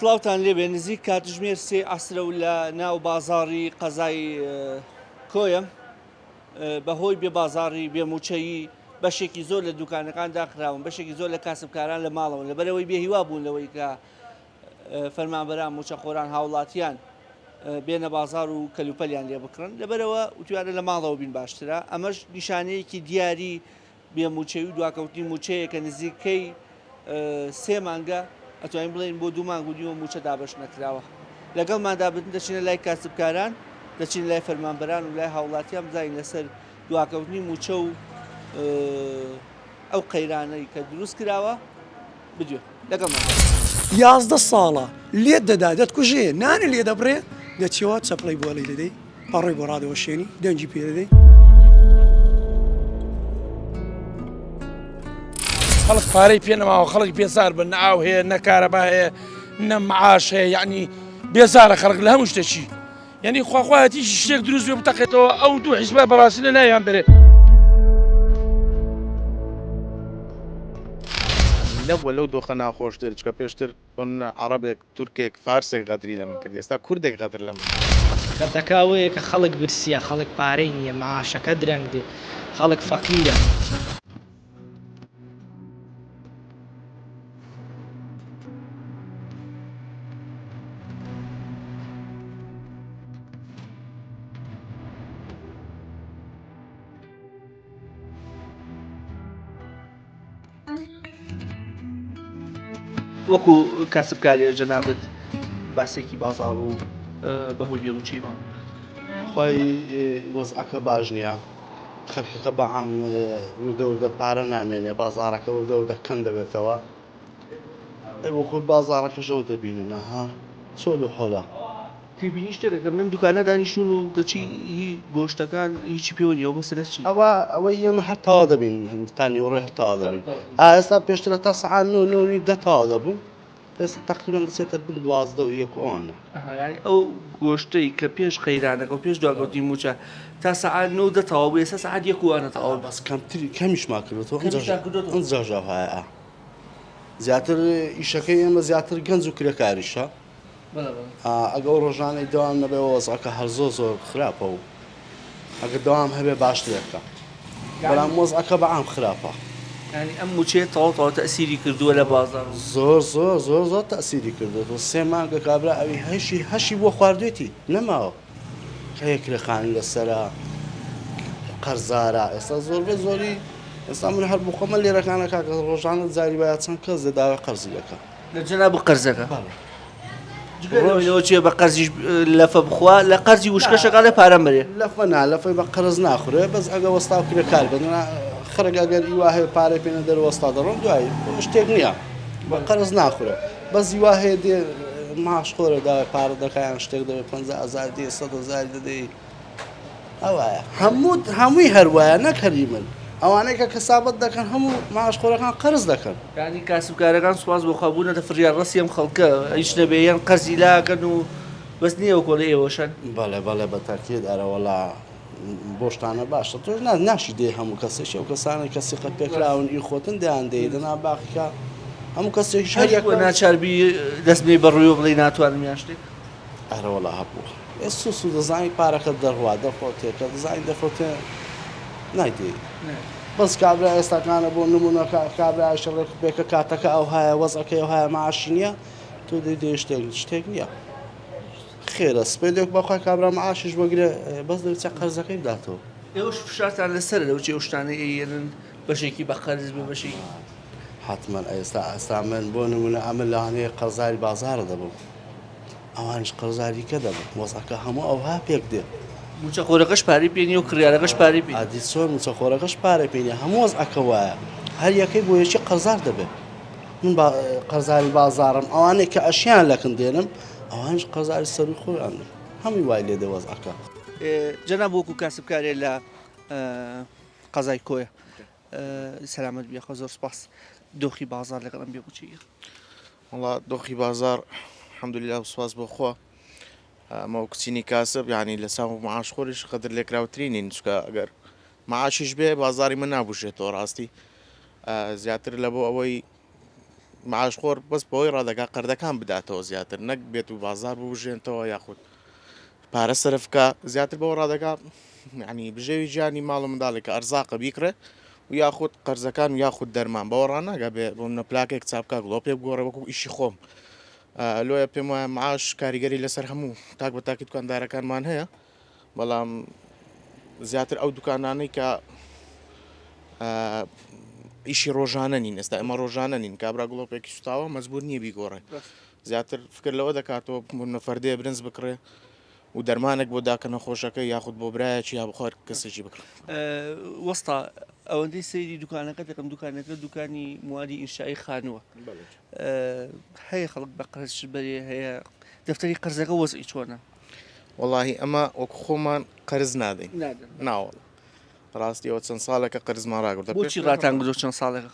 سڵاوتان لێبێ نزیک کاتژمێر سێ عەسرە و لە ناو بازاڕی قەزای کۆیە بەهۆی بێ بازاڕی بێ مووچەیی بەشێکی زۆر لە دوکانەکان داخراون بەشێکی زۆر لە کاسبکاران لە ماڵەوەن لەبەرئەوەی بێ هیوا بوون لەوەی کە فەرمانبەران مووچەخۆران هاوڵاتیان بێنە بازاڕ و کەلوپەلیان لێ بکڕن لەبەرئەوە وتویانە لە ماڵەوە بین باشترە ئەمەش نیشانەیەکی دیاری بێ مووچەی و دواکەوتنی مووچەیە کە نزیکەی سێ مانگە ئەتوانین بڵێین بۆ دوو مانگ و نیوە مووچە دابەش نەکراوە. لەگەڵماندا بن دەچینە لای کاسبکاران، دەچینە لای فەرمانبەران و لای هاوڵاتیان بزانین لەسەر دواکەوتنی مووچە و ئەو قەیرانەی کە دروست کراوە بدوێن. لەگەڵمان بن. 11 ساڵە لێت دەدا دەتکوژێ نانت لێ دەبڕێ دەچیەوە چەپڵەی بۆ ڵی دەدەی. پەڕۆی بۆ ڕادەوەشێنی دەنگی پێ دەدەی. خەڵک پارەی پێ نەماوە خەڵک بێزار بن نە ئاو هەیە نە کارەبا هەیە نە معاش هەیە یعنی بێزارە خەڵک لە هەموو شتێکی یعنی خواخوایەتی شتێک دروست بێ بتەقێتەوە ئەو دوو حیزبە بەڕاستی لە ناویان بەرێ. نەبووە لەو دۆخە ناخۆشتر چکە پێشتر بۆ نمونە عەڕەبێک، تورکێک، فارسێک غەدری لە من کرد، ئێستا کوردێک غەدر لە من دەکات. حەقیقەتەکە ئەوەیە کە خەڵک برسییە، خەڵک پارەی نییە، معاشەکە درەنگ دێ، خەڵک فەقیرە. وەکو کاسبکارێ جەنابت باسێکی بازاڕ و بەهۆی بێموچەی بە خۆی وەزعەکە باش نییە خەلکەکە بە عام وردە وردە پارە نامێنێ بازاڕەکە وردە وردە کەم دەبێتەوە ئێوە خۆ بازاڕەکەش ئەو دەبینن ئەها چۆل و حۆلە. تێبینی شتێک ئەکەم لەم دوکانە دانیشتوون و کەچی هی گۆشتەکان هیچی پێوە نییە ئەو مەسەلە چییە؟ ئەوە ئەوەی ئێمە هەر تەواو دەبین تا نیوەڕۆی هەر تەواو دەبین ئا ئێستا پێشتر هەتا سەعات نۆ نۆ و نیو دە تەواو دەبوو ئێستا تەقریبەن دەچێتە بن 12 و یەک و ئەوانە. ئەها یانی ئەو گۆشتەی کە پێش قەیرانەکە و پێش دواکەوتنی مووچە تا سەعات نۆ و دە تەواو بوو ئێستا سەعات یەک و ئەوانە تەواو بەس کەمتری کەمیشمان کردۆتەوە کەمیشتان کردۆتەوە؟ ئەنجاش ئەوهایە ئا زیاتر ئیشەکەی ئێمە زیاتر گەنج و کرێکاریشە. ئەگە ئەو ڕۆژانەی دەوام نەبێ وەزعەکە هەر زۆر زۆر خراپە و ئەگە دەوام هەبێ باشترێکە بەڵام وەزعەکە بە عام خراپە. یانی ئەم مووچەیە تەواو تەواو تەئسیری کردووە لە بازاڕ؟ زۆر زۆر زۆر زۆر تەئسیری کردووە سێ مانگە کابرا ئەوی هەشی هەشی بۆ خواردوێتی نەماوە هەیە کرێخانی لەسەرە قەرزارە ئێستا زۆربەی زۆری ئێستا من هەر بخۆمە لێرەکانە کاکە ڕۆژانە جاری وایە چەند کەس دەداوای قەرزی دەکەم لە جەناب قەرزەکە جگە لەوەی لەوە چیە بە قەرزیش لەفە بخوا لە قەرزی وشکەشەکە لە پارە مەرێ لەفە نا لەفەی بە قەرز ناخورێ بەس ئەگە وەستا و کرێکار بن خەرک ئەگەر ئیوا هەیە پارەی پێ نەدەر وەستا دەڕۆن دوایی شتێک نییە بە قەرز ناخورێ بەس ئیوا هەیە دێ ماش خۆرە داوای پارە دەکا یان شتێک دەبێ 50 هەزار دێ 100 هەزار دەدەی ئەوایە هەموو هەمووی هەر وایە نەک هەری من ئەوانەی کە کەسابەت دەکەن هەموو معاشخۆرەکان قەرز دەکەن. یانی کاسبکارەکان سوپاس بۆ خوا بوونەتە فریاد ڕەسی ئەم خەڵکە هیچ نەبێ یان قەرزی لاکەن و بەس نییە وەکۆ لە ئێوەشن. بەڵێ بەڵێ بە تەکید ئەرەوەڵا بۆ شتانە باشە تۆش نا ناشی دێ هەموو کەسێک ئەو کەسانەی کە سیقە پێکراون ئی خۆتن دەیان دێی دەنا باقی کە هەموو کەسێکیش هەر یەکە ناچار بی دەست بنێی بە ڕووی و بڵێی ناتوانم یان شتێک. ئەرەوەڵا هەبووە. ئێ سوسو دەزانی پارەکەت دەڕوا دەفەوتێ کە دەزانی دەفەوتێ نایدەی بەس کابرا ئێستاکانە بۆ نمونە کابرایشە ڕێک و پێکە کاتەکە ئەوهایە وەزعەکەی ئەوهایە معاشی نییە تۆ دەی دەی شتێک شتێک نییە خێرە سپێ دێک بەخوای کابرا معاشیش وەگرێ بەس دەبێت قەرزەکەی بداتەوە. ئێوەش فشارتان لەسەرە لەو جێ ئەو شتانەی ئەیێنن بەشێکی بە قەرز بێ بەشێکی. حەتمەن ئێستا ئێستا من بۆ نمونە ئەمن لەوانەیە قەرزاری بازاڕ دەبم ئەوانیش قەرزاری کە دەبن وەزعەکە هەموو ئەوها پێک دێ. موچەخۆرەکەش پارەی پێ نیە و کڕیارەکەش پارەی پێ نیە. ئەدی چۆن موچەخۆرەکەش پارەی پێ نیە هەموو وەزعەکە وایە هەر یەکەی بۆ یەکی قەرزار دەبێ من با قەرزاری بازاڕم ئەوانەی کە ئەشیان لەکن دێنم ئەوانیش قەرزاری سەروی خۆیانن هەمووی وای لێ دێ وەزعەکە. جەناب وەکو کاسبکارێ لە قەزای کۆیە سەلامەت بی یاخوا زۆر سوپاس دۆخی بازاڕ لەگەڵ ئەم بێ موچەییە. وەڵا دۆخی بازاڕ الحمدللە و سوپاس بۆ خوا ئەمە وەکو چینی کاسب یعنی لە چاو معاش خۆریش قەدر لێکراوترینین چونکە ئەگەر معاشیش بێ بازاڕی من نابوژێتەوە ڕاستی زیاتر لە بۆ ئەوەی. معاشخۆر بەس بەوەی ڕادەگا قەردەکان بداتەوە زیاتر نەک بێت و بازار ببژێنتەوە یاخود پارە سەرف بکا زیاتر بەوە ڕادەگا یعنی بژێوی ژیانی ماڵ و منداڵێک کە ئەرزاقە بیکڕێ و یاخود قەرزەکان و یاخود دەرمان بەوە ڕاناگا بێ بۆ منە پلاکێک چاپ بکا گڵۆپێک بگۆڕێ وەکو ئیشی خۆم لۆیە پێم وایە معاش کاریگەری لەسەر هەموو تاک بە تاکی دوکاندارەکانمان هەیە بەڵام زیاتر ئەو دوکانانەی کە ئیشی ڕۆژانە نین ئێستا ئەمە ڕۆژانە نین کابرا گڵۆپێکی سوتاوە مەجبور نییە بیگۆڕێ زیاتر فکر لەوە دەکاتەوە بۆ فەردێ برنج بکڕێ و دەرمانێک بۆ داکە نەخۆشەکە یاخود بۆ برایەکی یا بخوار کەسێکی بکڕێ. وەستا ئەوەندەی سەیری دوکانەکە دەکەم دوکانەکە دوکانی موادی ئینشایی خانووە هەیە خەڵک بە قەرز بەرێ هەیە دەفتەری قەرزەکە وەزعی چۆنە؟ وەڵاهی ئەمە وەکو خۆمان قەرز نادەین ناوەڵا ڕاستی ئەوە چەند ساڵێکە قەرزمان ڕاگرتە بۆچی ڕاتان گرتووە چەند ساڵێکە؟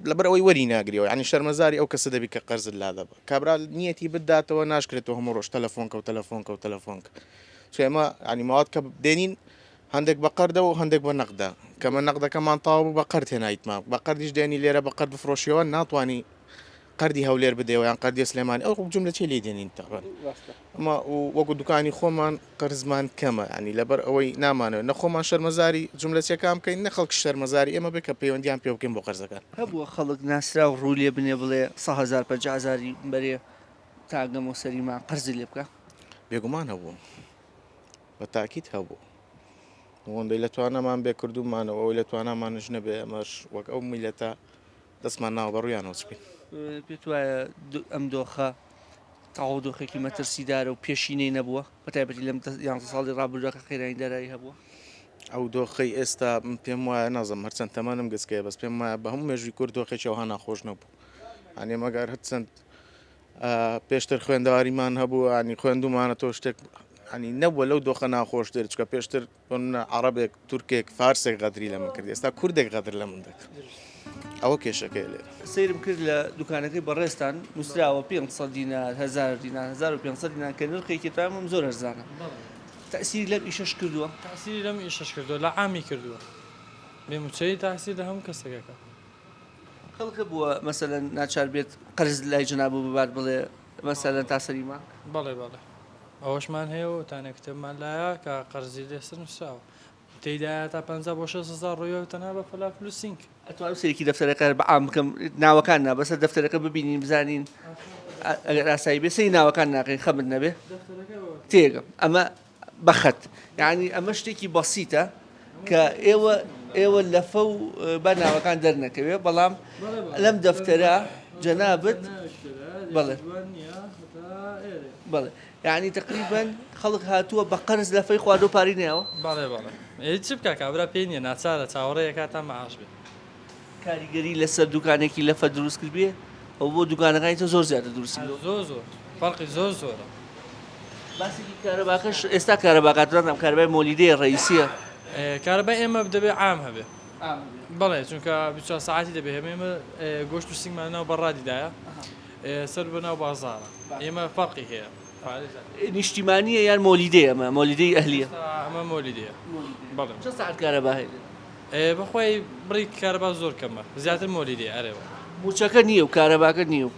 لەبەر ئەوەی وەری ناگریەوە یعنی شەرمەزاری ئەو کەسە دەبی کە قەرزت لادەبا کابرا نیەتی بداتەوە ناشکرێتەوە هەموو ڕۆژ تەلەفۆنکە و تەلەفۆنکە و تەلەفۆنکە چونکە ئێمە یعنی ماوەت کە دێنین هەندێک بە قەردە و هەندێک بە نەقدە کەمە نەقدەکەمان تاو بوو بە قەرد هێنایتمان بە قەردیش دێنی لێرە بە قەرد بفرۆشیەوە ناتوانانی قەردی هەولێر بدەیەوە یان قەردی سلێمانی ئەو جملە چی لێ دێنین تەبەن ئەمە وەکو دوکانی خۆمان قەرزمان کەمە ینی لەبەر ئەوەی نامانەوە نە خۆمان شەرمەزاری جملەچیەکان بکەین نە خەڵکی شەرمەزاری ئێمە بێ کە پەیوەندیان پێ بکەین بۆ قەرزەکان. هەبووە خەڵک ناسراو ڕوو لێ بنێ بڵێ سەهەزار پەنجاهەزاری بەرێ تا گەمەو سەریمان قەرزی لێ بکا؟ بێگومان هەبوو بە تاکید هەبوو ئەوەندەی لە توانامان بێ کردوومانەوە ئەوەی لە توانامانش نەبێ ئەمەش وەک ئەو میلەتە دەستمان ناوە بە ڕوویانەوە چ بکەین. پێت وایە ئەم دۆخە تەواو دۆخێکی مەترسیدارە و پێشینەی نەبووە بە تایبەتی لەم یانزە ساڵی ڕابردووە کە قەیرانی دارایی هەبووە؟ ئەو دۆخەی ئێستا من پێم وایە نازم هەرچەند تەمەنم گچکەیە بەس پێم وایە بە هەموو مێژووی کورد دۆخێکی ئەوها ناخۆش نەبوو یانی مەگەر هەرچەند پێشتر خوێندەواریمان هەبوو ینی خوێندومانە تۆ شتێک ینی نەبووە لەو دۆخە ناخۆشتر چکە پێشتر بۆ نمونە عەڕەبێک، تورکێک، فارسێک غەدری لە من کرد، ئێستا کوردێک غەدر لە من دەکات. ئەوە کێشەکەیە لێرە. سەیرم کرد لە دوکانەکەی بەڕێزتان نووسراوە 500 دینار، 1000 دینار، 1500 دینار کە نرخێکی تامم زۆر هەرزانە. تەئسیری لەم ئیشەش کردووە؟ تەئسیری لەم ئیشەش کردووە، لە عامی کردووە. بێ مووچەیی تەئسیر لە هەموو کەسێک ئەکات. خەڵک هەبووە مەسەلەن ناچار بێت قەرز لای جەنابو ببات بڵێ مەسەلەن تا سەری مانگ؟ بەڵێ بەڵێ. ئەوەشمان هەیە و تانە کتێبمان لایە کە قەرزی لەسەر نووسراوە تێیدایە تا 50 بۆ 6 هەزار ڕۆیوە تەنها بە فەلافل و سینک. ئەتوانم سەیرێکی دەفتەرەکە هەر بە عام بکەم ناوەکان نا بەسەر دەفتەرەکە ببینین بزانین ئەگەر ئاسایی بێ سەیری ناوەکان ناکەین خەمت نەبێ تێگەم ئەمە بە خەت یعنی ئەمە شتێکی بەسیتە کە ئێوە ئێوە لەفە و با ناوەکان دەرنەکەوێ بەڵام لەم دەفتەرە جەنابت بەڵێ بەڵێ یعنی تقریبا خەڵک هاتووە بە قەرز لەفەی خواردو پاری نەیەوە بەڵێ بەڵێ ئێ چ بکا کابرا پێی نییە ناچارە چاوەڕێیە تا مەعاش بێ. کاریگەری لەسەر دوکانێکی لەفە دروست کردبێ ئەو بۆ دوکانەکانی تر زۆر زیاتر دروست کردووە. زۆر زۆر فەرقی زۆر زۆرە. باسێکی کارەباکەش ئێستا کارەباکە نازانم کارەبای مۆلیدەیە ڕەئیسیە. کارەبای ئێمە دەبێ عام هەبێ. بەڵێ چونکە 24 سەعاتی دەبێ هەبێ ئێمە گۆشت و سینگمان ناو بەڕادیدایە سەر بە ناو بازاڕە ئێمە فەرقی هەیە. نیشتیمانیە یان مۆلیدەیە ئەمە مۆلیدەی ئەهلیە؟ ئەمە مۆلیدەیە بەڵێ. چەند سەعات کارەبا هەیە؟ بەخوای بڕی کارەبا زۆر کەمە زیاتر مۆلیدەیە ئەرێ وەڵا. موچەکە نیە و کارەباکە نیە و.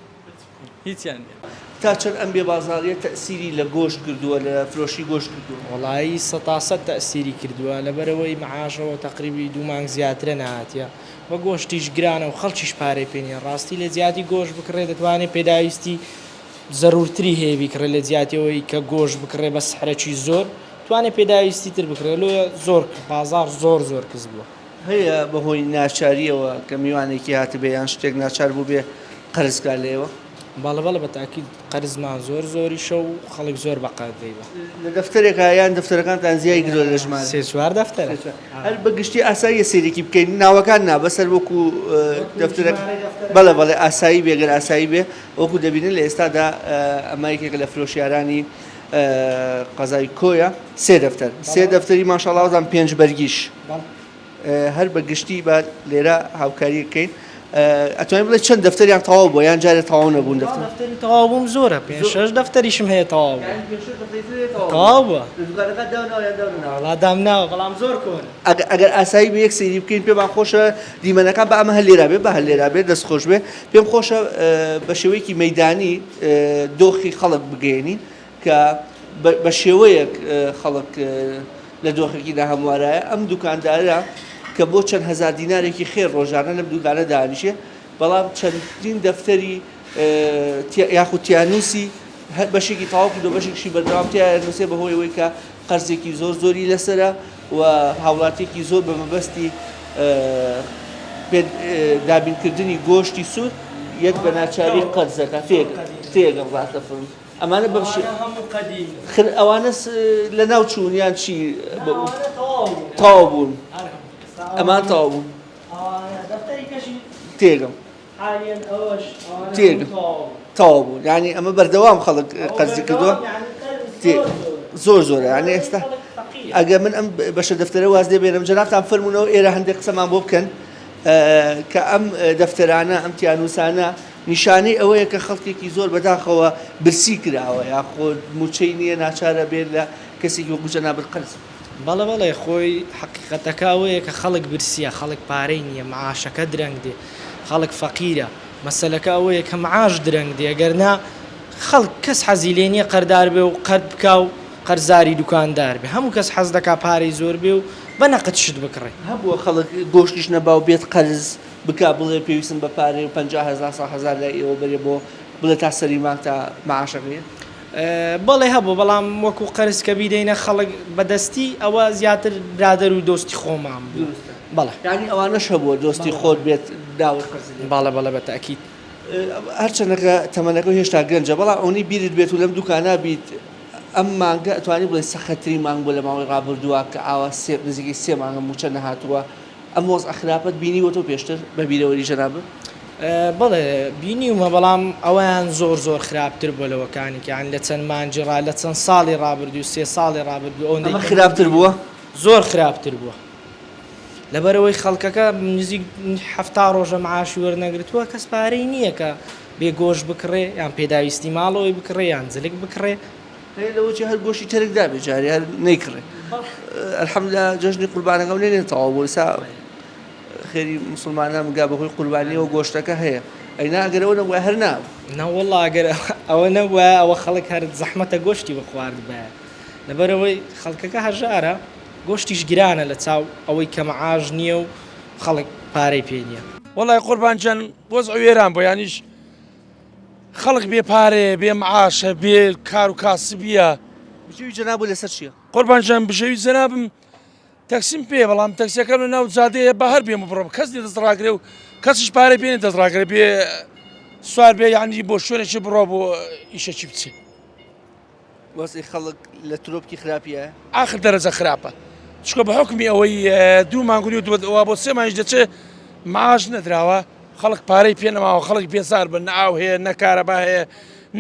هیچیان نیە. تا چەند ئەم بێ بازاڕیە تەئسیری لە گۆشت کردووە لە فرۆشی گۆشت کردووە؟ وەڵایی سەتا سەت تەئسیری کردووە لەبەرئەوەی مەعاشەوە تەقریبی دوو مانگ زیاترە نەهاتیە وە گۆشتیش گرانە و خەڵکیش پارەی پێ نیە ڕاستی لە جیاتی گۆشت بکڕێ دەتوانێ پێداویستی زەرورتری هەیە بیکڕێ لە جیاتی ئەوەی کە گۆشت بکڕێ بە سحرەکی زۆر توانێ پێداویستی تر بکڕێ لۆیە زۆر بازاڕ زۆر زۆر کز بووە. هەیە بەهۆی ناچاریەوە کە میوانێکی هاتبێ یان شتێک ناچار بووبێ قەرز کا لێوە؟ بەڵێ بەڵێ بە تاکید قەرزمان زۆر زۆریشە و خەڵک زۆر بە قەرز دەیبا. لە دەفتەرێکا یان دەفتەرەکانتان زیای کردوە لە ژمارە؟ سێ چوار دەفتەرە. هەر بە گشتی ئاساییە سەیرێکی بکەین ناوەکان نا بەس هەر وەکو دەفتەرەک بەڵێ بەڵێ ئاسایی بێ گەر ئاسایی بێ وەکو دەبینن لە ئێستادا ئەمە یەکێکە لە فرۆشیارانی قەزای کۆیە سێ دەفتەر سێ دەفتەری ماشاڵاوزان پێنج بەرگیش هەر بە گشتی بە لێرە هاوکاری بکەین. ئەتوانین بڵێ چەند دەفتەریان تەواو بووە یان جارێ تەواو نەبوون دەفتەر؟ دەفتەری تەواو بووم زۆرە پێنج شەش دەفتەریشم هەیە تەواو بووە. تەواو بووە. لە دوکانەکان داوناوە یان داونەناوە؟ وەڵا دامناوە بەڵام زۆر کۆنە. ئەگەر ئاسایی بێ یەک سەیری بکەین پێمان خۆشە دیمەنەکان بە ئەمە هەر لێرا بێ بە هەر لێرا بێ دەست خۆش بێ پێم خۆشە بە شێوەیەکی مەیدانی دۆخی خەڵک بگەیەنین کە بە شێوەیەک خەڵک لە دۆخێکی ناهەموارایە، ئەم دوکاندارە کە بۆ چەند هەزار دینارێکی خێر ڕۆژانە لەم دوکانە دانیشێ، بەڵام چەندین دەفتەری یاخود تیانووسی هەر بەشێکی تەواو کردووە، بەشێکیشی بەردەوام تیایا نووسێ بەهۆی ئەوەی کە قەرزێکی زۆر زۆری لەسەرە و هاوڵاتیەکی زۆر بە مەبەستی دابینکردنی گۆشتی سوور یەک بە ناچاری قەرزەکە تێگەم ڕاستە فەرموو. ئەمانە بەم شێ خر ئەوانە لە ناو چوون یان چی تەواو بوون ئەمان تەواو بوون تێگەم تێگەم تەواو بوون یعنی ئەمە بەردەوام خەڵک قەرزی کردووە زۆر زۆرە یعنی ئێستا ئەگەر من ئەم بەشە دەفتەرە واز لێ بێنم جەنابتان فەرمونەوە ئێرە هەندێک قسەمان بۆ بکەن کە ئەم دەفتەرانە ئەم تیانوسانە نیشانەی ئەوەیە کە خەڵکێکی زۆر بەداخەوە برسی کراوە یاخود موچەی نییە ناچارە بێت لە کەسێکی وەکو جەنابت قەرز بکات. بەڵێ بەڵێ خۆی حەقیقەتەکە ئەوەیە کە خەڵک برسیە خەڵک پارەی نییە معاشەکە درەنگ دێ خەڵک فەقیرە مەسەلەکە ئەوەیە کە معاش درەنگ دێ گەر نا خەڵک کەس حەزی لێ نییە قەردار بێ و قەرد بکا و قەرزاری دوکاندار بێ هەموو کەس حەز دەکا پارەی زۆر بێ و بە نەقد شت بکڕێ. هەبووە خەڵک گۆشتیش نەبا و بێت قەرز بکا بڵێ پێویستم بە پارەیە و 50 هەزار 100 هەزار لای ئێوە بەرێ بۆ بڵێ تا سەری مانگ تا مەعاشەکەی یەت؟ بەڵێ هەبوو بەڵام وەکو قەرز کە بیدەینە خەڵک بە دەستی ئەوە زیاتر برادەر و دۆستی خۆمان بوو. دروستە بەڵێ. یانی ئەوانەش هەبووە دۆستی خۆت بێت داوای قەرزی لێ بکەی؟ بەڵێ بەڵێ بە تەئکید. هەرچەندەکە تەمەنەکەو هێشتا گەنجە بەڵام ئەونەی بیرت بێت و لەم دوکانە بیت ئەم مانگە ئەتوانی بڵێی سەختترین مانگ بووە لە ماوەی ڕابردووە کە ئاوا سێ نزیکەی سێ مانگە مووچە نەهاتووە ئەم وەزعە خراپەت بینیوەتەوە پێشتر بە بیرەوەری جەنابت؟ بەڵێ بینیومە بەڵام ئەوەیان زۆر زۆر خراپتر بووە لەوەکانی کە یانی لە چەند مانگی ڕا لە چەند ساڵی ڕابردوو سێ ساڵی ڕابردوو ئەوەندەی ئەمە خراپتر بووە؟ زۆر خراپتر بووە لەبەرئەوەی خەڵکەکە نزیک 70 ڕۆژە معاشی وەرنەگرتووە کەس پارەی نییە کە بێ گۆشت بکڕێ یان پێداویستی ماڵەوەی بکڕێ یان جلک بکڕێ. هەیە لەوە چی هەر گۆشتی تەرک دابێ جارێ هەر نەیکڕێ الحمدلله جەژنی قوربانەکەم لێ تەواو بوو ئێستا خێری مسلمانان بگا بەهۆی قوربانیەوە گۆشتەکە هەیە ئەینا ئەگەر ئەوە نەبوایە هەر نابوو. نەوەڵا ئەگەر ئەوە نەبوایە ئەوە خەڵک هەر زەحمەتە گۆشتی بخواردبایە لەبەرئەوەی خەڵکەکە هەژارە گۆشتیش گرانە لە چاو ئەوەی کە مەعاش نییە و خەڵک پارەی پێ نییە. وەڵای قوربان گیان وەزع وێران بوو یانیش خەڵک بێ پارەیە بێ معاشە بێ کار و کاسبیە. بژێوی جەنابت لەسەر چیە؟ قوربان گیان بژێوی جەنابم تەکسیم پێیە بەڵام تەکسیەکەم لە ناو جادەیە بە هەر بێم و بڕۆم کەس نیە دەست ڕاگرێ و کەسیش پارەی پێ نیە دەست ڕاگرێ بێ سوار بێ یانی بۆ شوێنێکی بڕۆ بۆ ئیشەکی بچێ. وەزعی خەڵک لە ترۆپکی خراپیایە؟ ئاخر دەرەجە خراپە چونکە بە حوکمی ئەوەی دوو مانگ و نیو وا بۆ سێ مانگیش دەچێ معاش نەدراوە خەڵک پارەی پێ نەماوە خەڵک بێزار بن نە ئاو هەیە نە کارەبا هەیە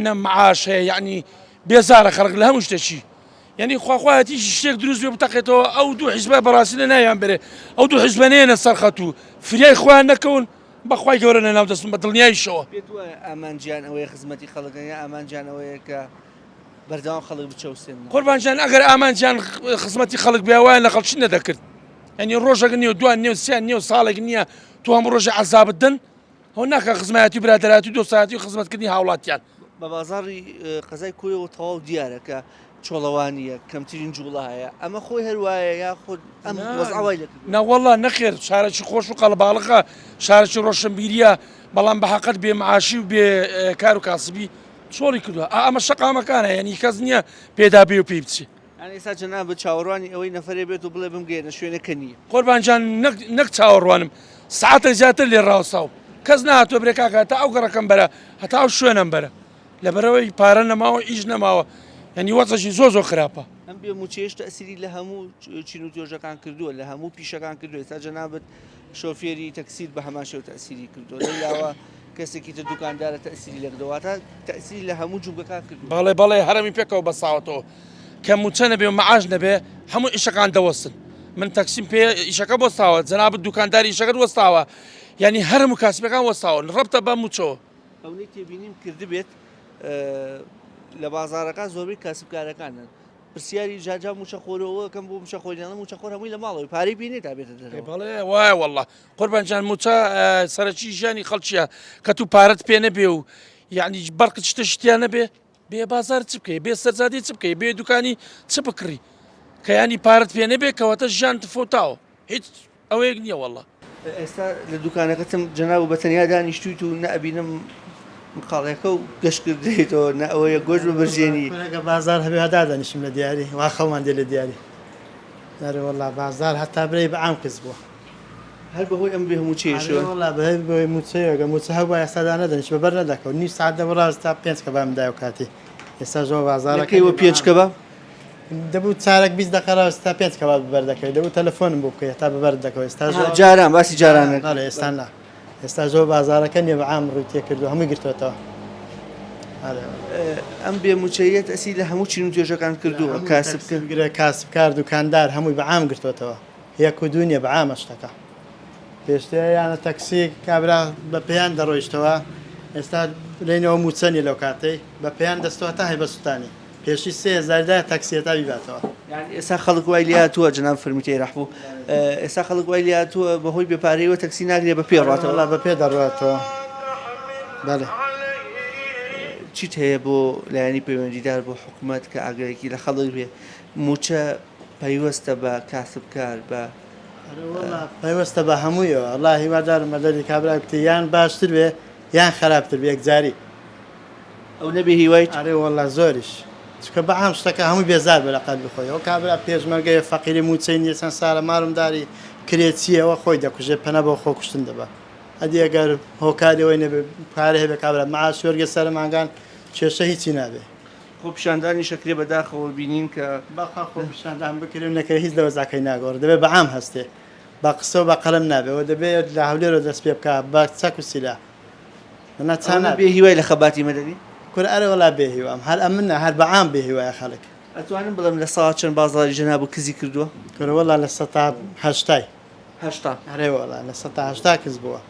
نە معاش هەیە یعنی بێزارە خەڵک لە هەموو شتێکی یعنی خواخوایەتی شتێک دروست بێ بتەقێتەوە ئەو دوو حیزبە بەڕاستی لە ناویان بەرێ ئەو دوو حیزبە نێنە سەر خەت و فریای خۆیان نەکەون بەخوای گەورە لە ناو دەستم بە دڵنیاییشەوە. پێت وایە ئامانجیان ئەوەیە خزمەتی خەڵکن یا ئامانجیان ئەوەیە کە بەردەوام خەڵک بچەوسێننەوە؟ قوربان گیان ئەگەر ئامانجیان خزمەتی خەڵک بێ وایان لە خەڵکی نەدەکرد یعنی ڕۆژێک نییە و دوان نییە و سیان نییە و ساڵێک نییە تۆ هەموو ڕۆژێ عەزابت دەن ئەوە ناکا خزمایەتی و برادەرایەتی و دۆستایەتی و خزمەتکردنی هاوڵاتیان. بە بازاڕی قەزای کۆیەوە تەواو دیارە کە چۆڵەوانییە، کەمترین جوڵە هەیە، ئەمە خۆی هەر وایە یاخود ئەم وەزعە وای لێکردووە؟ نەوەڵا نەخێر، شارێکی خۆش و قەڵەباڵغە، شارێکی ڕۆشنبیرییە، بەڵام بە حەقت بێ معاشی و بێ کار و کاسبی چۆڵی کردووە، ئا ئەمە شەقامەکانە، یانی کەس نییە پێدا بێ و پێی بچێ. یانی ئێستا جەنابت چاوەڕوانی ئەوەی نەفەرێ بێت و بڵێ بمگەیەنە شوێنێک کە نییە؟ قوربان گیان نەک نەک چاوەڕوانم، سەعاتێک زیاتر لێ ڕاوەستاوم، کەس نەهاتووە برێ کاکە هەتا ئەو گەڕەکەم بەرە، هەتا ئەو شوێنەم بەرە. لەبەرئەوەی پارە نەماوە ئیش نەماوە یعنی وەزعێکی زۆر زۆر خراپە. ئەم بێ مووچەیەش تەئسیری لە هەموو چین و توێژەکان کردووە، لە هەموو پیشەکان کردووە، ئێستا جەنابت شۆفێری تەکسیت بە هەمان شێوە تەئسیری کردووە، لەو لاوە کەسێکی تر دوکاندارە تەئسیری لێ کردووە، واتە تەئسیری لە هەموو جومگەکان کردووە. بەڵێ بەڵێ هەرەمی پێکەوە بەستاوەتەوە کە مووچە نەبێ و مەعاش نەبێ هەموو ئیشەکان دەوەستن. من تەکسیم پێ ئیشەکە وەستاوە جەنابت دوکانداری ئیشەکەت وەستاوە یعنی هەر هەموو کاسبەکان وەستاون ڕەبتە بە مووچەوە. ئەونەی تێبینیم کردبێت لە بازاڕەکان زۆربەی کاسبکارەکانن پرسیاری جاجا موچەخۆرەوە کەم بۆ موچەخۆری دەڵێن موچەخۆر هەمووی لە ماڵەوەی پارەی پێ نییە تا بێتە دەرەوە. بەڵێ وایە وەڵڵا قوربان جان موچە سەرەکی ژیانی خەڵکیە کە تو پارەت پێ نەبێ و یعنی بەرقت شتە شتیا نەبێ بێ بازار چ بکەی بێ سەرجادی چ بکەی بێ دوکانی چ بکڕی کە ینی پارەت پێ نەبێ کەواتە ژیان فەوتاوە هیچ ئەوەیەک نییە وەڵا. ئێستا لە دوکانەکەتم جەنابو بە تەنیا دانیشتویت و نە ئەبینم مقاڵەکە و گەشت کردیتەوە نە ئەوەیە گۆشت ببرژێنی. کورەکە بازار هەبێ ها دادەنیشم لە دیاری وا خەومان دێ لە دیاری ئەرێ وەڵا بازار هەتا برێی بە عام کز بووە. هەر بەهۆی ئەم بێ مووچەیەشەوە؟ ئەرێ وەڵا بەهۆی بێ مووچەیەوە گەر مووچە هەبوایە ئێستا دانەدەنیشت بە بەر نەدەکەوت نیو سەعات دەبوو ڕاست تا پێنج کەبابم دایە و کاتی ئێستا زۆر بازاڕەکە لە کەیوە پێنج کەباب؟ دەبوو چارەک 20 دقە ڕاست تا پێنج کەباب بەبەر دەکەوێت دەبوو تەلەفۆنم بۆ بکەیت تا بەبەرت دەکەوێت ئێستا زۆر جاران باسی جاران بەڵێ ئێستا نا ئێستا زۆر بازارەکە نیە بە عام ڕووی تێکردو هەمووی گرتوێتەوە ئەم بێ موچەیە تەسی لە هەموو چین و توێژەکان کردووە کاسب گرە کاسبکار دوکاندار هەمووی بە عام گرتوێتەوە یەک و دوو نیە بە عامە شتەکە پێشتر یانە تەکسی کابرا بە پێیان دەڕۆیشتەوە ئێستا لێنەوە موچە نیە لەو کاتەی بە پێیان دەستەوە تا هەی بە سوتانی پێشی 3000 دا تەکسیە تا بیباتەوە. یانی ئێستا خەڵک وای لێهاتووە جەناب فەرمووی ڕەحبوو ئێستا خەڵک وای لێهاتووە بەهۆی بێ پارەیەوە تەکسی ناگرێ بە پێ ڕاتەوە. وەڵا بە پێ دەڕواتەوە بەڵێ. چیت هەیە بۆ لایەنی پەیوەندیدار بۆ حکومەت کە ئاگایەکی لە خەڵک بێ مووچە پەیوەستە بە کاسبکار بە. ئەرێ وەڵا پەیوەستە بە هەموویەوە وەڵا هیوادارم مەدەدی کابرا بکرێ یان باشتر بێ یان خراپتر بێ یەکجاری. ئەو نەبێ هیوایت؟ ئەرێ وەڵا زۆریش چونکە بە عام شتەکە هەمووی بێزار بە لە قەلبی خۆی ئەو کابرا پێشمەرگەیە فەقیری مووچەی نییە چەند سالە مارمداری کرێچییە ئەوە خۆی دەکوژێ پەنا بۆ خۆکوشتن دەبا ئەدی ئەگەر هۆکاری ئەوەی نەبێ پارەی هەبێ کابرا معاش وەرگێ سەرمانگان کێشە هیچی نابێ. خۆپیشاندانیش ئەکرێ بەداخەوە بینین کە. بەخوا خۆپیشاندان بکرێ و نەکرێ هیچ لە وەزعەکەی ناگۆڕێ دەبێ بە عام هەستێ بە قسە و بە قەلەم نابێ و دەبێ لە هەولێرەوە دەست پێ بکا بە چەک و سیلاح نا چا نابێ. بێ هیوای لە خەباتی مەدەنی؟ کورە ئەرێ وەڵا بێ هیوام هەر ئەمن نا هەر بە عام بێ هیوایە خەڵک. ئەتوانم بڵێم لە سەا چەند بازاڕی جەنابو کزی کردووە؟ کورە وەڵا لە سەتا هەشتای. هەشتا؟ ئەرێ وەڵا لە سەتا هەشتا کز بووە.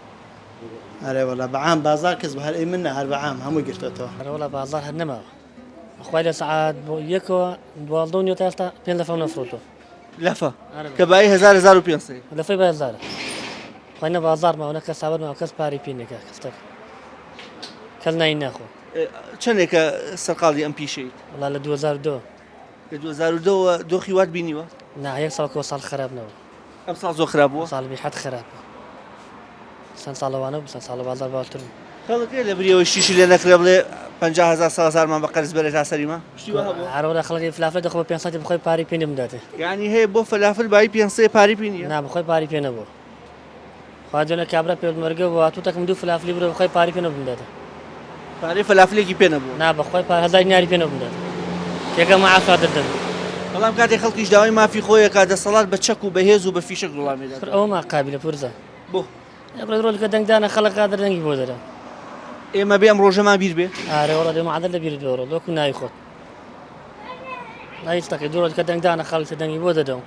ئەرێ وەڵا بە عام بازاڕ کز بووە هەر ئەی من نا هەر بە عام هەمووی گرتۆتەوە. ئەرێ وەڵا بازاڕ هەر نەماوە بەخوای لە سەعات بۆ یەکەوە 12 و نیو تا ئێستا پێنج لەفەم نەفرۆتووە. لەفە کە بایی هەزار 1500. لەفەی بە هەزارە. خۆی نە بازاڕ ماوە نە کەسابەت ماوە کەس پارەی پێ نیە کاکە کەس کەس نانی ناخۆ. چەندێکە سەرقاڵی ئەم پیشەیت؟ وەڵا لە 2002. لە 2002 وە دۆخی وات بینیوە؟ نا یەک ساڵ کۆ ساڵ خراپ نەبوو. ئەم ساڵ زۆر خراپ بووە؟ ساڵ بی حەد خراپ بوو. چەند ساڵە وانە بوو چەند ساڵە بازاڕ باشتر بوو. خەڵک هەیە لە بری ئەوەی شتیشی لێ نەکڕێ بڵێ 50 هەزار 100 هەزارمان بە قەرز بەرێ تا سەریمان؟ شتی وا هەبووە؟ ئەرێ وەڵا خەڵک فلافل دەخۆ بە 500 بخۆی پارەی پێ نیە بداتێ. یانی هەیە بۆ فەلافل بایی 500 پارەی پێ نییە؟ نا بەخۆی پارەی پێ نەبووە. خوا جۆنە کابرا پێشمەرگە بوو هاتوو تەکم دوو فلافلی برۆ بەخوای پارەی پێ نەبوو بداتێ. پارەی فەلافلێکی پێ نەبووە؟ نا بەخوای پارە هەزار دیناری پێ نەبوو بداتێ. تێکە مەعاش وا دەردەم. بەڵام کاتێک خەڵکیش داوای مافی خۆی ئەکات دەسەڵات بە چەک و بە هێز و بە فیشەک وڵامی دەداتەوە. کورە ئەوە ما قابیلە پورزا. بۆ؟ ئەبرێ ڕۆژ کە دەنگدانە خەڵک قادر دەنگی بۆ دەرە. ئێمە بێ ئەم ڕۆژەمان بیر بێ؟ ئارێ وەڵا دێ معادل لە بیرت بێ ڕۆڵ وەکوو ناوی خۆت. ناوی تەقی دوو ڕۆژ کە دەنگدانە خەڵک دەنگی بۆ دەدەم.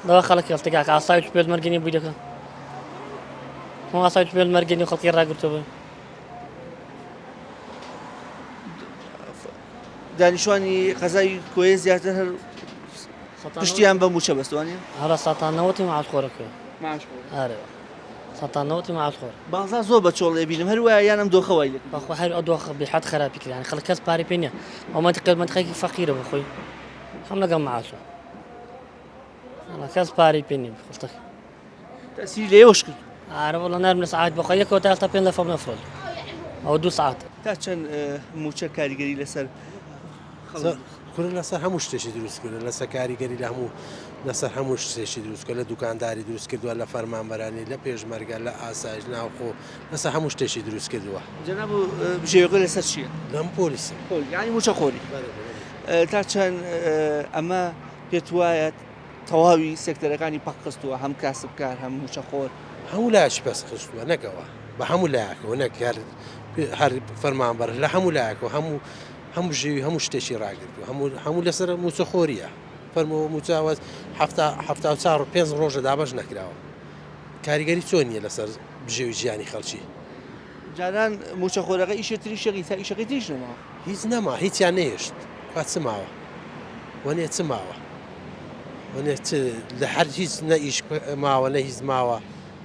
دەوا خەڵک هێڵتە کاکە ئاسایش پێشمەرگە نیە بووی دەکەن. هەم ئاسایش پێشمەرگە نیە خەڵکی ڕاگرتووە بن. دانیشتوانی قەزای کۆیە زیاتر هەر پشتیان بە مووچە بەستووە نیە؟ هەرە سەتا نەوەتی معاش خۆرەکە. معاش خۆرە. ئارێ سەتا نەوەتی معاش خۆر. بازاڕ زۆر بە چۆڵ ئەبینم هەر وایە یان ئەم دۆخە وای لێ کردووە؟ بەخوا هەر ئەو دۆخە بێحەد خراپی کرد یانی خەڵک کەس پارەی پێ نیە ئەو مەنتیقە مەنتیقەیەکی فەقیرە بۆ خۆی هەم لەگەڵ معاشە وەڵا کەس پارەی پێ نیە خەڵک. تەسیری لە ئێوەش کرد؟ ئارە وەڵا نارم لە سەعات بەخوا یەکەوە تا ئێستا پێنج لەفەم نەفرۆت ئەوە دوو سەعات. تا چەند مووچە کاریگەری لەسەر خەڵک کورە لەسەر هەموو شتێکی دروست کردووە لەسەر کاریگەری لە هەموو لەسەر هەموو شتێکی دروست کرد لە دوکانداری دروست کردووە لە فەرمانبەرانی لە پێشمەرگە لە ئاسایش ناوخۆ لەسەر هەموو شتێکی دروست کردووە. جەناب بژێوەکە لەسەر چییە؟ لەم پۆلیسم. یانی مووچە خۆری. تا چەند ئەمە پێت وایە تەواوی سێکتەرەکانی پەک خستووە هەم کاسبکار هەم مووچەخۆر؟ هەموو لایەکی پەس خستووە نەک ئەوە بە هەموو لایەکەوە نەک هەر هەر فەرمانبەر لە هەموو لایەکەوە هەموو هەموو ژێوی هەموو شتێکی ڕاگرتووە هەموو هەموو لەسەر مووچەخۆرییە. فەرموو مووچە وە حەفتا 74 پێنج ڕۆژە دابەش نەکراوە کاریگەری چۆن نییە لەسەر بژێوی ژیانی خەڵکی؟ جاران مووچەخۆرەکە ئیشێ تری شەقی تا ئیشەکەی تریش نەماوە. هیچ نەما هیچیان نەهێشت کوا چ ماوە وەنێ چ ماوە وەنێ چ لە هەر هیچ نە ئیش ماوە نە هیچ ماوە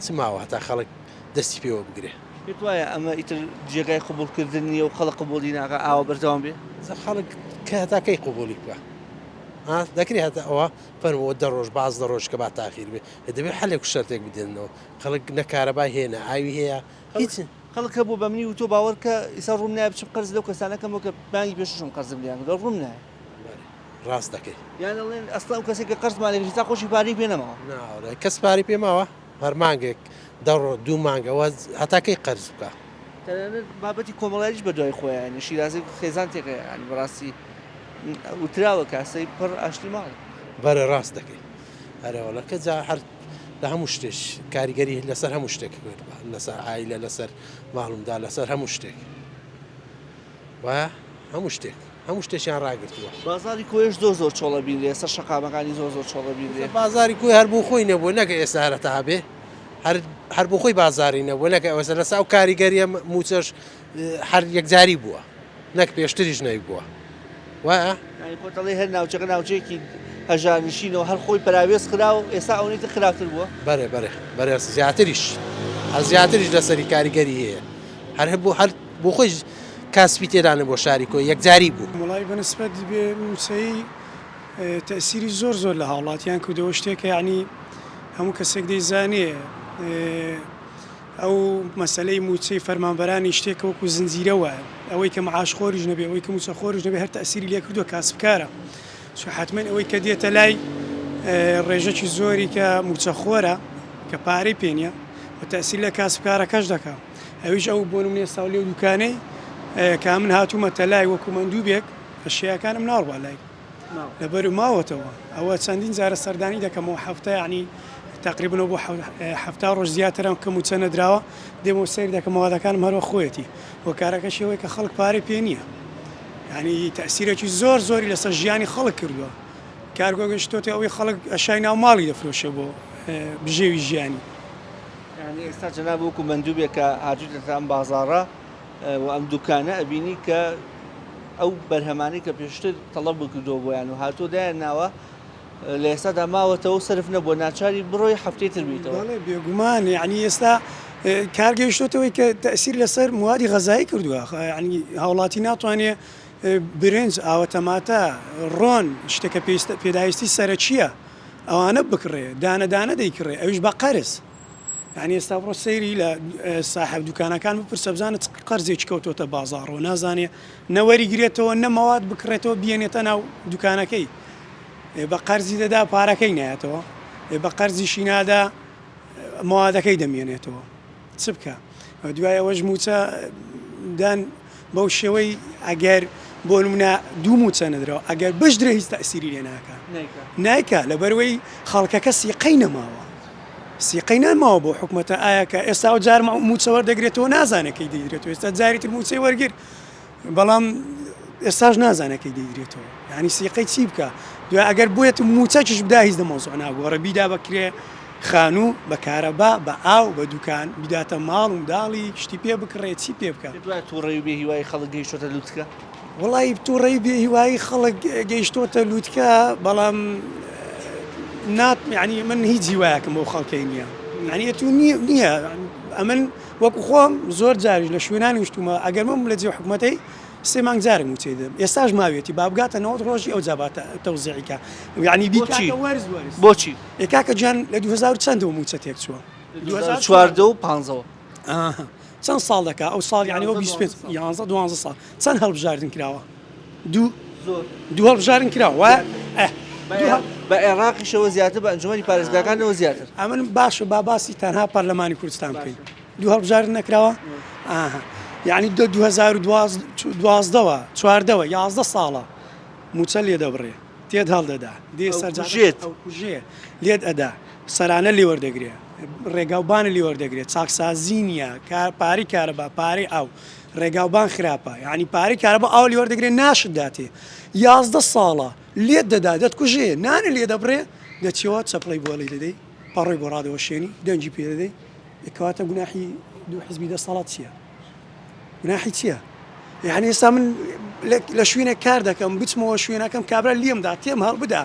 چ ماوە هەتا خەڵک دەستی پێوە بگرێ. پێت وایە ئەمە ئیتر جێگای قبوڵ کردن نییە و خەڵک قبوڵی ناکا ئاوا بەردەوام بێ؟ خەڵک کە هەتا کەی قبوڵی بکا ها دەکرێ هەتا ئەوە فەرموو دە ڕۆژ 15 ڕۆژ کە با تاخیر بێ دەبێ حەلێک و شەرتێک بدێنەوە خەڵک نە کارەبای هەیە نە ئاوی هەیە هیچ. خەڵک هەبوو بە منی وتووە باوەڕ کە ئیستا ڕووم نایە بچم قەرز لەو کەسانە کەمەوە کە مانگی پێشووشم قەرزم لێیان کردووە ڕووم نایە. بەلێ ڕاست دەکەی. یان ئەڵێن ئەسڵەن ئەو کەسەی کە قەرزمان لێ کرد ئیستا خۆشی پارەی پێ نەماوە. نا وەڵا کەس پارەی پێ ماوە هەر مانگێک دە ڕۆ دوو مانگ ئەوە هەتا کەی قەرز بکا. تەنانەت بابەتی کۆمەڵایەتیش بە دوای خۆیان یانی شیرازەی خێزان تێکە یانی بەڕاستی وتراوە کاسەی پڕ ئاشتی ماڵ. بەرێ ڕاست دەکەی. ئەرێ وەڵا کە جا هەر لە هەموو شتێک کاریگەری لەسەر هەموو شتێک لەسەر عایلە لەسەر ماڵمدا لەسەر هەموو شتێک وایە هەموو شتێک هەموو شتێکیان ڕاگرتووە. بازاری کۆیەش زۆر زۆر چۆڵە بینرێ سەر شەقامەکانی زۆر زۆر چۆڵە بینرێ. بازاری کۆیە هەر بۆ خۆی نەبووە نەکە ئێستا هەر هەتا هەبێ هەر هەر بۆ خۆی بازاری نەبووە نەکە ئەوەسە لەسەر ئەو کاریگەریە مووچەش هەر یەکجاری بووە. نەک پێشتریش نەیبووە وایە؟ یانی خۆت ئەڵێی هەر ناوچەکە ناوچەیەکی هەژارنشینە و هەر خۆی پەراوێز خرا و ئێستا ئەوەنەی تر خراپتر بووە؟ بەرێ بەرێ بەرێ زیاتریش هەر زیاتریش لەسەری کاریگەری هەیە هەر بۆ هەر بۆ خۆی کاسپی تێدا نەبووە شاری کۆی یەکجاری بوو. وەڵای بە نسبەت بێ مووچەیی تەئسیری زۆر زۆر لە هاوڵاتیان کردووە شتێکە یانی هەموو کەسێک دەیزانێ ئەو مەسەلەی مووچەی فەرمانبەرانی شتێکە وەکو زنجیرە وایە، ئەوەی کە معاش خۆریش نەبێ، ئەوەی کە مووچە خۆریش نەبێ هەر تەئسیری لێ کردووە کاسبکارە، چونکە حەتمەن ئەوەی کە دێتە لای ڕێژەکی زۆری کە مووچە خۆرە کە پارەی پێ نییە و تەئسیر لە کاسبکارەکەش دەکا، ئەویش ئەو بۆ نموونە ئێستا لەو دووکانەی کە من هاتوومەتە لای وەکو مەندووبێک ئەشیاکانم ناڕوا لای. لەبەر ماوەتەوە ئەوە چەندین جارە سەردانی دەکەمەوە هەفتە یعنی تقریبنەوە بۆ هەفتا ڕۆژ زیاترم کە موچە نەدراوە دێمەوە سەیر دەکەم مەوادەکانم هەروە خۆیەتی هۆکارەکەشی ئەوەی کە خەڵک پارەی پێ نییە یعنی تەسیرێکی زۆر زۆری لەسەر ژیانی خەڵک کردووە کارگۆ گەشتۆتە ئەوەی خەڵک ئەشای ناو ماڵی دەفرۆشێ بۆ بژێوی ژیانی. یعنی ئێستا جەناب وەکو مەندوبێک کە هاتوویتەتە ئەم بازاڕە و ئەم دوکانە ئەبینی کە ئەو بەرهەمانەی کە پێشتر تەڵەب کردووە بۆیان و هاتووە دایان ناوە لە ئێستادا ماوەتەوە و سەرف نەبووە ناچاری بڕۆی هەفتەی تر بیتەوە. بەڵێ بێگومان یعنی ئێستا کار گەیشتۆتەوەی کە تەئسیر لەسەر موادی غەزایی کردووە یعنی هاوڵاتی ناتوانێ برنج ئاوە تەماتە ڕۆن شتێکە پێویستە پێداویستی سەرەکییە ئەوانە بکڕێ دانە دانە دەیکڕێ ئەویش بە قەرز. یانی ئێستا بڕۆ سەیری لە ساحەب دوکانەکان بپرسە بزانە چ قەرزێکی کەوتۆتە بازاڕەوە نازانێ نە وەریگرێتەوە نە مەواد بکڕێتەوە بیێنێتە ناو دوکانەکەی بە قەرزی دەدا پارەکەی نایەتەوە بە قەرزیشی نادا مەوادەکەی دەمێنێتەوە چ بکە دوای ئەوەش موچە دان بەو شێوەی ئەگەر بۆ نمونە دوو موچە نەدراوە ئەگەر بشدرێ هیچ تەئسیری لێ ناکا نایکا لەبەروەی خەڵکەکە سیقەی نەماوە سیقەی نەماوە بۆ حکومەتە ئایا کە ئێستا ئەو جار موچە وەردەگرێتەوە نازانێت کەی دەیدرێتەوە ئێستا جاری تر موچەی وەرگر بەڵام ئێستاش نازانێت کەی دەیدرێتەوە یعنی سیقەی چی بکە دوای ئەگەر بێت موچەکیش بدا هیچ لە مەوزوع ناگۆڕێ بیدا بەکرێ خانوو بە کارەبا بە ئاو بە دوکان بیداتە ماڵ و منداڵی شتی پێ بکڕێ چی پێ بکا. پێت وایە توڕەیی و بێ هیوایی خەڵک گەیشتۆتە لوتکە؟ وەڵایی توڕەیی بێ هیوایی خەڵک گەیشتۆتە لوتکە بەڵام نات یعنی من هیچ هیوایەکم بەو خەڵکەی نییە یعنی ئەتوو نییە نییە ئەمن وەکو خۆم زۆر جاریش لە شوێنان ویشتومە ئەگەر من لە جێ حکومەتەی سێ مانگ جارێک مووچەی دەدەم ئێستاش ماویەتی با بگاتە 90 ڕۆژی ئەوجا با تەوزیعی کا یعنی بۆچی بیکاتە وەرز وەرز بۆچی؟ ئێ کاکە گیان لە 2000 چەندەوە مووچە تێک چووە؟ لە 2014 و 15 ئاها چەند ساڵ دەکا ئەو ساڵ یعنی ئەو 25 11 12 ساڵ چەند هەڵبژاردن کراوە دوو زۆر دوو هەڵبژاردن کراوە وایە ئە بە عێراقیشەوە زیاتر بە ئەنجومەنی پارێزگاکانەوە زیاتر ئەمن باشە با باسی تەنها پەرلەمانی کوردستان بکەین دوو هەڵبژاردن نەکراوە ئاها یعنی دە 2012ەوە چواردەوە 11 ساڵە موچە لێ دەبڕێ تێت هەڵدەدا دێ سەرجێت ئەو کوژێ لێت ئەدا سەرانە لێ وەردەگرێ ڕێگاوبانە لێ وەردەگرێ چاکسازی نییە کار پارەی کارەبا پارەی ئاو ڕێگاوبان خراپە یعنی پارەی کارەبا ئاو لێ وەردەگرێ ناشت داتێ یازدە ساڵە. لێت دەدا دەتکوژێ نانە لێ دەبڕێ دەچیەوە چەپڵەی بۆ ڵی دەدەی پەڕۆی بۆ ڕادەوەشێنی دەنگی پێ دەدەی کەواتە گوناحی دوو حزبی دەسەڵات چییە؟ گوناحی چییە؟ یعنی ئێستا من لە شوێنێک کار دەکەم بچمەوە شوێنەکەم کابرا لێم دا تێم هەڵبدا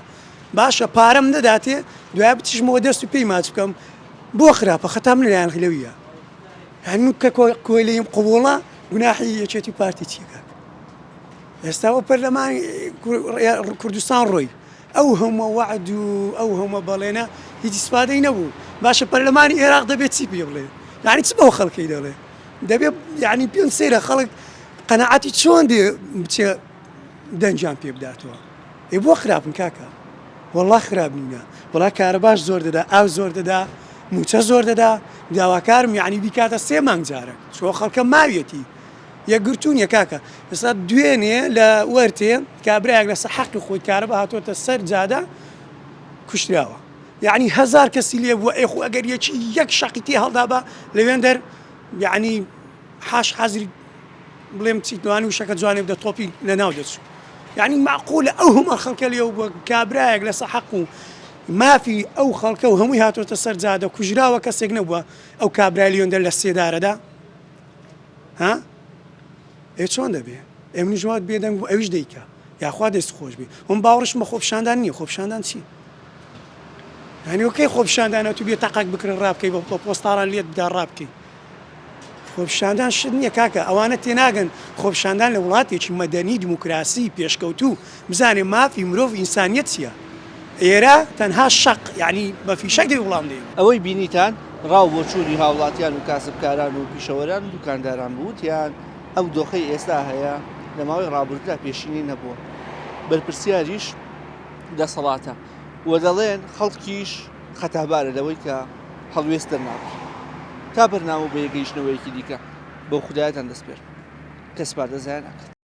باشە پارەم نەداتێ دوای بچشمەوە دەست و پێی ماچ بکەم بۆ خراپە خەتا من لایەن لەویە یعنی من کە کۆیلەیم قبوڵە گوناحی یەکێتی پارتی چییە کاک ئێستا ئەو پەرلەمانی کوردستان ڕۆی ئەو هەموو وەعد و ئەو هەموو بەڵێنە هیچ ئیسفادەی نەبوو باشە پەرلەمانی ئێراق دەبێت چی پێ بڵێ یعنی چ بەو خەڵکەی دەڵێ دەبێ یعنی پێم سەیرە خەڵک قەنەعەتی چۆن دێ بچێ دەنگیان پێ بداتەوە ئێ بۆ خراپن کاکە وەڵا خراپ نینە وەڵا کارەباش زۆر دەدا ئاو زۆر دەدا موچە زۆر دەدا داواکارم یعنی بیکاتە سێ مانگ جارێک چۆ خەڵکە ماویەتی یەکگرتوو نیە کاکە ئێستا دوێنێ لە وەرتێ کابرایەک لەسەر حەقی خۆی کارەبا هاتۆتە سەر جادە کوشتراوە یعنی هەزار کەسی لێ بووە ئێ خۆ ئەگەر یەکی یەک شەقی تێ هەڵدابا لەوێن دەر یعنی حاش حازری بڵێم چی توانی وشەکە جوانێ بدە تۆپی لە ناو دەچوو یعنی معقولە ئەو هەموو خەڵکە لێ بووە کابرایەک لەسەر حەق و مافی ئەو خەڵکە و هەمووی هاتۆتە سەر جادە کوژراوە کەسێک نەبووە ئەو کابرای لێندەر لە سێدارەدا ها ئێ چۆن دەبێ ئێ منیش وات بێدەنگ بوو ئەویش دەیکا یاخوا دەست خۆش بێ هم باوەڕشم بە خۆپیشاندان نییە خۆپیشاندان چی یعنی وەکەی خۆپیشاندانە تو بێ تەقەک بکرن ڕابکەی بە پۆستاڕان لێت بدا ڕابکەی خۆپیشاندان شت نییە کاکە ئەوانە تێناگەن خۆپیشاندان لە وڵاتێکی مەدەنی دیموکراسی پێشکەوتوو بزانێ مافی مرۆڤ ئینسانیەت چییە ئێرە تەنها شەق یعنی بە فیشەک دەی وڵام دەی. ئەوەی بینیتان ڕا و بۆچوونی هاوڵاتیان و کاسبکاران و پیشەوەران و دوکانداران بوو وتیان ئەو دۆخەی ئێستا هەیە لە ماوەی ڕابردوودا پێشینەی نەبووە بەرپرسیاریش دەسەڵاتە و دەڵێن خەڵکیش خەتابارە لەوەی کە هەڵوێست دەرنابڕێ تا بەرنامە و بەیەکگەیشتنەوەیەکی دیکە بەو خودایەتان دەسپێرم کە سپاردە زایە ناکات.